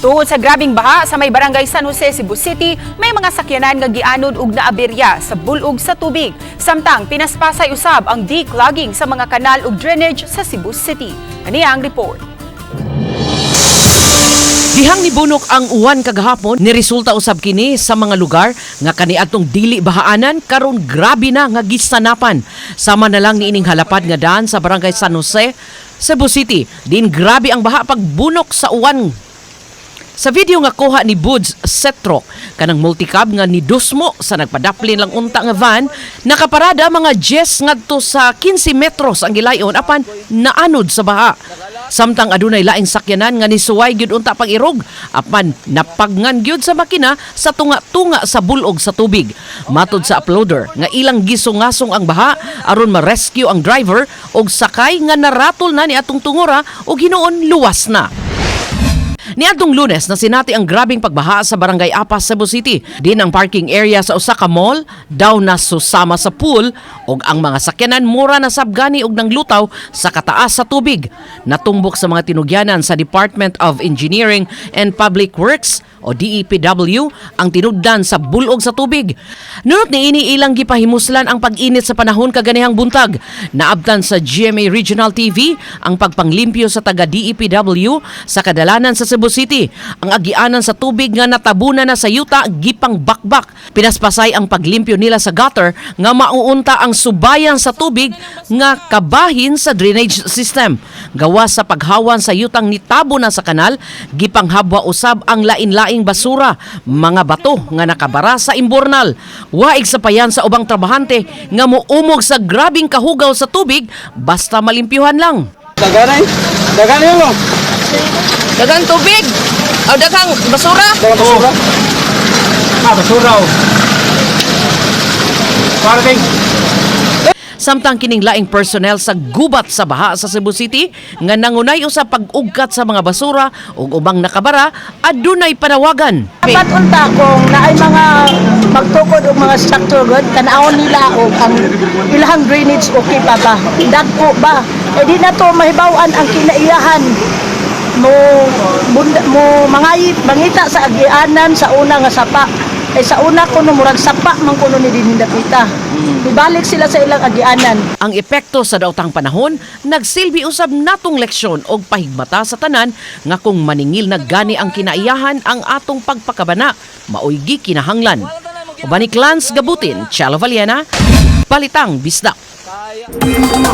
Tungod sa grabing baha sa may barangay San Jose, Cebu City, may mga sakyanan nga gianod ug naaberya sa bulog sa tubig. Samtang pinaspasay usab ang declogging sa mga kanal ug drainage sa Cebu City. Ani ang report. Dihang nibunok ang uwan kagahapon, niresulta usab kini sa mga lugar nga kaniadtong dili bahaanan karon grabe na nga gisanapan. Sama na lang niining halapad nga daan sa barangay San Jose, Cebu City. Din grabe ang baha pagbunok sa uwan. Sa video nga kuha ni Buds Setrok, kanang multicab nga nidusmo sa nagpadaplin lang unta nga van, nakaparada mga 10 ngadto sa 15 metros ang gilayon apan naanod sa baha. Samtang adunay laing sakyanan nga nisuway gyud unta pag-irog apan napagngan gyud sa makina sa tunga-tunga sa bulog sa tubig. Matod sa uploader nga ilang gisungasong ang baha aron ma-rescue ang driver og sakay nga naratol na ni atong tungura og hinuon luwas na. Niadtong Lunes na sinati ang grabing pagbaha sa Barangay Apas, Cebu City. Din ang parking area sa usa ka mall daw nasusama sa pool ug ang mga sakyanan mura na sabgani og nanglutaw sa kataas sa tubig. Natumbok sa mga tinugyanan sa Department of Engineering and Public Works o DEPW ang tinugdan sa bulog sa tubig. Nunot niini, ilang gipahimuslan ang pag-init sa panahon kaganihang buntag. Naabtan sa GMA Regional TV ang pagpanglimpyo sa taga DEPW sa kadalanan sa Cebu City. Ang agianan sa tubig nga natabunan na sa yuta gipang bakbak. Pinaspasay ang paglimpyo nila sa gutter nga mauunta ang subayan sa tubig nga kabahin sa drainage system. Gawas sa paghawan sa yutang nitabo na sa kanal, gipanghabwa usab ang lain-laing basura, mga bato nga nakabara sa imburnal. Waig sapayan sa ubang trabahante nga muumog sa grabing kahugaw sa tubig basta malimpyuhan lang. Daganay. Daganay mo. Daghang tubig. O daghang basura. Dagan basura. Ah, basura. Oh. Parating. Samtang kining laing personnel sa gubat sa baha sa Cebu City nga nangunay usab pag-ugkat sa mga basura ug ubang nakabara, adunay panawagan. Dapat unta kung naay mga magtukod og mga structure gud, tan-awon nila og ang ilahang drainage okay pa ba, dagko ba. Eh di na to mahibaw-an ang kinaiyahan mo bunda, mo mangayit mangita sa agianan sa una nga sapa. Eh sa una kuno murag sapa man kuno ni dinhi dapita. Ibalik sila sa ilang agianan. Ang epekto sa daotang panahon, nagsilbi usab natong leksyon og pahigmata sa tanan nga kung maningil na gani ang kinaiyahan, ang atong pagpakabana, maoy gikinahanglan. Uban ni Clans Gabutin, Chalo Valiena, Balitang Bisdak.